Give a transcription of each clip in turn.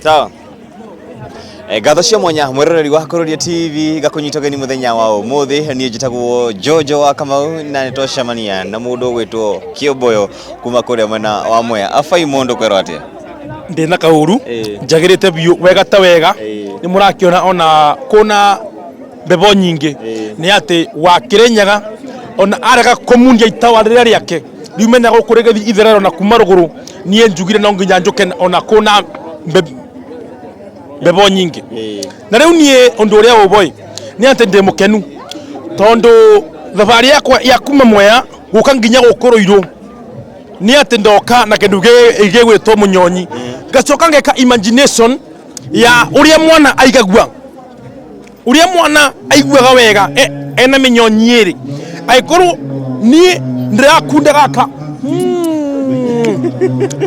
Sawa. Ngatho cia mwanya mwiroreri wa Kururia TV gakunyita ũgeni muthenya wa umuthi. Niĩ njĩtagwo Jojo wa Kamau na nĩ twacemania na mũndũ ũgwĩtwo Kĩũmbũyũ kuma kũrĩa mwena wa Mwea. Abai mũndũ kwĩrwo atĩa? Ndĩ na kaũru. Njagĩrĩte biũ wega ta wega. Nĩ mũrakĩona ona kũna mbebo nyingĩ. Nĩ atĩ wa Kĩrĩnyaga ona arega kũmundia itawa rĩrĩa rĩake riumenya gũkũ rĩgĩthiĩ itherero na kuma rũgũrũ, niĩ njugire no nginya njũke ona kũna mbebo nyingĩ. Na rĩu niĩ ũndũ ũrĩa ũboi nĩ atĩ ndĩ mũkenu tondũ thabarĩ yakwa ya kuma Mwea gũka nginya gũkũ Rũirũ nĩ atĩ ndoka na kĩndũ gĩgwĩtwo mũnyonyi, ngacoka ngeka imagination ya ũrĩa mwana aigagua, ũrĩa mwana aiguaga wega ena mĩnyonyi ĩrĩ. Angĩkorwo niĩ ndĩrakunda gaka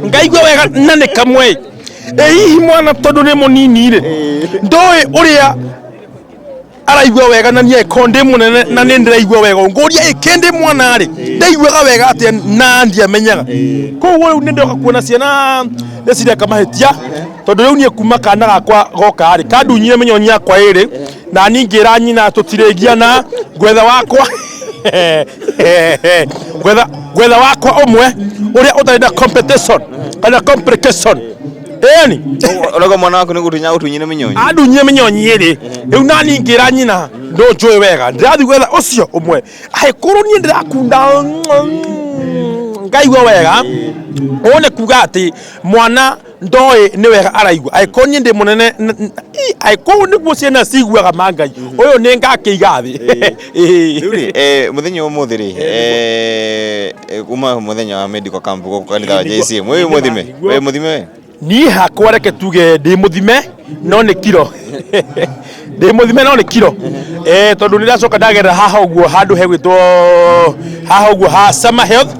ngaigua wega na nĩ kamwe, ĩ hihi mwana tondũ nĩ mũnini rĩ, ndoĩ ũrĩa araigua wega, na niĩ angĩkorwo ndĩ mũnene na nĩ ndĩraigua wega, ngũria ĩ kĩndĩ mwana rĩ ndaiguaga wega atĩa na ndiamenyaga. Koguo rĩu nĩ ndoka kuona ciana nĩ cireka mahĩtia, tondũ rĩu niĩ kuma kana gakwa goka rĩ kandunyire mĩnyonyi yakwa ĩrĩ, na niĩ ngĩra nyina tũtirĩgiana, ngwetha wakwa ngwetha wakwa ũmwe ũrĩa ũtarĩ na competition kana complication, ĩni. Ũrauga mwana waku nĩ gũtunya gũtunyire mĩnyonyi? Andunyire mĩnyonyi ĩrĩ. Rĩu nani ngĩra nyina ndũnjũĩ wega, ndĩrathiĩ gwetha ũcio ũmwe. Angĩkorwo niĩ ndĩrakunda ngaigua wega, ũũ nĩ kuga atĩ mwana ndoĩ nĩ wega araigua. Angĩkorwo niĩ ndĩ mũnene, angĩkorwo nĩguo ciana ciguaga, ma Ngai ũyũ nĩ ngakĩiga thĩ. Rĩu rĩ, mũthenya wa ũmũthĩ rĩ, kuma mũthenya wa medical camp gũkũ kanitha wa JCM, wĩ mũthime? Wĩ mũthime we? Niĩ hakwa reke tuge ndĩ mũthime no nĩ kiro, ndĩ mũthime no nĩ kiro, tondũ nĩ ndacoka ndagerera haha ũguo handũ hegwĩtwo haha ũguo ha Summer Health,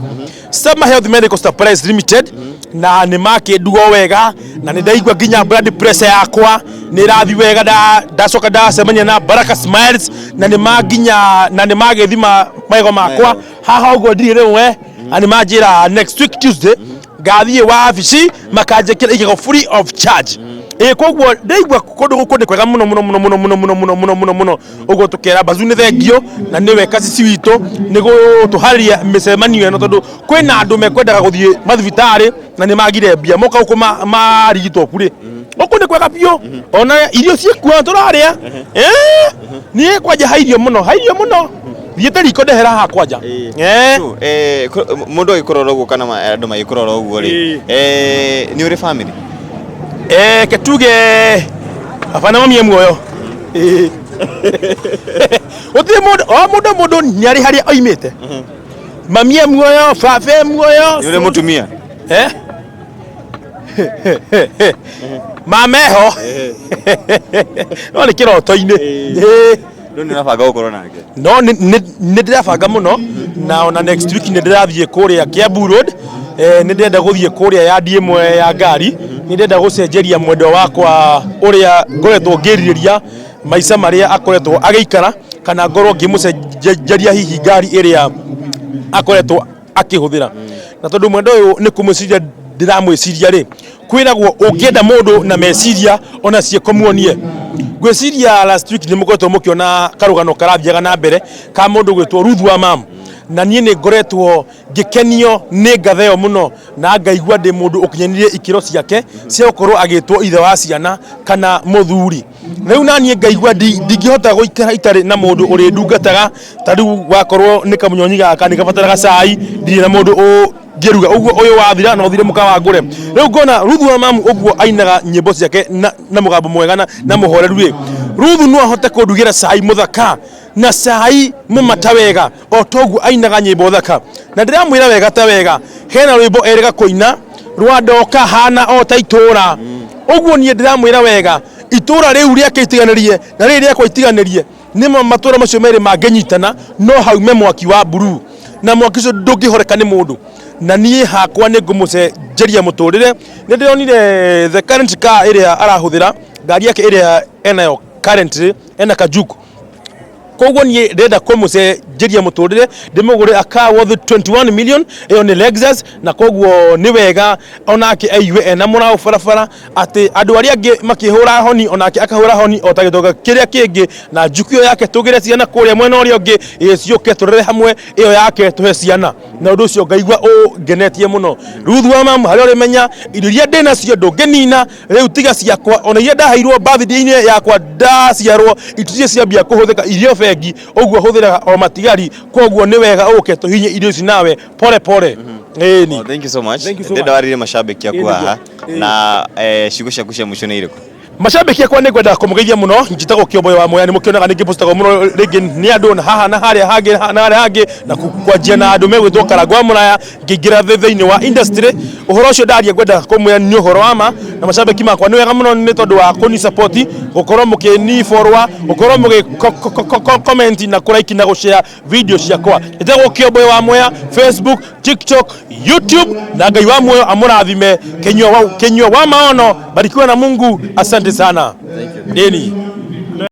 Summer Health Medical Supplies Limited, na nĩ makĩnduga wega na nĩ ndaigua nginya blood pressure yakwa nĩ ĩrathiĩ wega. Ndacoka ndacemania na Baraka Smiles na nĩ manginya na nĩ magĩthima magego makwa haha ũguo ndirĩ rĩmwe, na nĩ manjĩra next week Tuesday ngathiĩ wabici makanjĩkĩra igego free of charge. Ĩ koguo ndaigua kũndũ gũkũ nĩ kwega mũno mũno mũno mũno mũno mũno mũno mũno mũno mũno. Ũguo tũkera Bazu nĩ thengio na nĩwe kasisi witũ nĩ gũtũharĩria mĩcemanio ĩno, tondũ kwĩna andũ mekwendaga gũthiĩ mathibitarĩ na nĩ magire mbia, moka gũkũ marigitwo bure. Gũkũ nĩ kwega biũ, ona irio ciĩkuo tũrarĩa. Niĩ kwanja hairio mũno, hairio mũno, thiĩte riko ndehera haha kwanja. So, mũndũ agĩkũrora ũguo kana andũ magĩkũrora ũguo rĩ, nĩ ũrĩ family? Ke tuge baba na mami e muoyo. Gũtirĩ mũndũ o mũndũ mũndũ nĩ arĩ harĩa oimĩte. Mami e muoyo, baba e muoyo. Nĩ ũrĩ mũtumia? Eh? Mama eho no nĩ kĩroto-inĩ. Rĩu nĩ ũrabanga gũkorwo nake? No nĩ ndĩrabanga mũno, na ona next week nĩ ndĩrathiĩ kũrĩa Kiambu Road. Nĩ ndĩrenda gũthiĩ kũrĩa yandi ĩmwe ya ngari, nĩ ndĩrenda gũcenjeria mwendwa wakwa ũrĩa ngoretwo ngĩrirĩria maica marĩa akoretwo agĩikara, kana ngorwo ngĩmũcenjeria hihi ngari ĩrĩa akoretwo akĩhũthĩra. Na tondũ mwendwa ũyũ nĩ kũmwĩciria ndĩramwĩciria rĩ, kwĩragwo ũngĩenda mũndũ na meciria ona ciĩko muonie. Ngwĩciria last week nĩ mũkoretwo mũkĩona karũgano karathiaga na mbere ka mũndũ gwĩtwo Ruth wa Mam, na niĩ nĩ ngoretwo ngĩkenio nĩ ngatha ĩyo mũno na ngaigua ndĩ mũndũ ũkinyanĩirie ikĩro ciake cia gũkorwo agĩtwo ithe wa ciana kana mũthuri. Rĩu na niĩ ngaigua ndingĩhota gũikara itarĩ na mũndũ ũrĩndungataga. Ta rĩu wakorwo nĩ kamunyonyi gaka nĩ gabataraga cai, ndirĩ na mũndũ ũngĩruga, ũguo ũyũ wathira no thire mũkawa ngũre. Rĩu ngona Ruthu wa Mamu ũguo ainaga nyĩmbo ciake na mũgambo mwega na mũhoreru rĩ, Ruthu no ahote kũndugĩra cai mũthaka na cai mũmata wega o toguo ainaga nyĩmbo thaka. Na ndĩramwĩra wega ta wega, hena rwĩmbo erĩga kũina rwa ndoka hana o ta itũra ũguo. Niĩ ndĩramwĩra wega, itũra rĩu rĩake itiganĩrie na rĩrĩ rĩakwa itiganĩrie, nĩmo matũra macio merĩ mangĩnyitana no haume mwaki wa mburuu, na mwaki ũcio ndũngĩhoreka nĩ mũndũ. Na niĩ hakwa nĩ ngũmũcenjeria mũtũrĩre. Nĩ ndĩronire the current car ĩrĩa arahũthĩra, ngari yake ĩrĩa enayo currently, ena kajuku. Koguo niĩ ndĩrenda kũmũcenjeria mũtũrĩre, ndĩmũgũre a car worth 21 million, ĩyo nĩ Lexus, na koguo nĩ wega onake aigue ena mũraũ barabara, atĩ andũ arĩa angĩ makĩhũra honi onake akahũra honi o ta gĩtonga kĩrĩa kĩngĩ, na njuku ĩyo yake tũgĩre ciana kũrĩa mwena ũrĩa ũngĩ, ĩ ciũke tũrere hamwe, ĩyo yake tũhe ciana, na ũndũ ũcio ngaigua ũngenetie mũno. Ruth wa mamu, harĩa ũrĩmenya irio iria ndĩ nacio ndũngĩnina, rĩu tiga ciakwa, ona iria ndaheirwo birthday-inĩ yakwa ndaciarwo iticio ciambia kũhũthĩka, irio bengi ũguo hũthĩraga o matigari, koguo nĩ wega ũke tũhinye irio ici nawe pole pole. Ĩni. Oh, thank you so much. Thank you so Ndĩrenda much. warĩrie macambĩki aku Ĩĩ, haha nĩguo. na ciugo ciaku cia mũico nĩ irĩkũ? Macambĩki akwa nĩ ngwenda kũmũgeithia mũno. Njĩtagwo Kĩomboyo wa Mwea, nĩ mũkĩonaga nĩ ngĩpostagwo mũno rĩngĩ nĩ andũ na haha na harĩa hangĩ na harĩa hangĩ, na kwanjia na andũ megwĩtwo Karangũ wa Mũraya ngĩingĩra thĩinĩ wa industry. Ũhoro ũcio ndaria ngwenda kũmwĩra nĩ ũhoro wa ma, na macambĩki makwa nĩ wega mũno nĩ tondũ wa kũni support, gũkorwo mũkĩni follow, gũkorwo mũgĩ comment na kũ like na gũ share video ciakwa. Njĩtagwo Kĩomboyo wa Mwea, Facebook, TikTok, YouTube, na Ngai wa muoyo amũrathime. Kinyua wa maono, barikiwa na Mungu. Asante sana. Deni.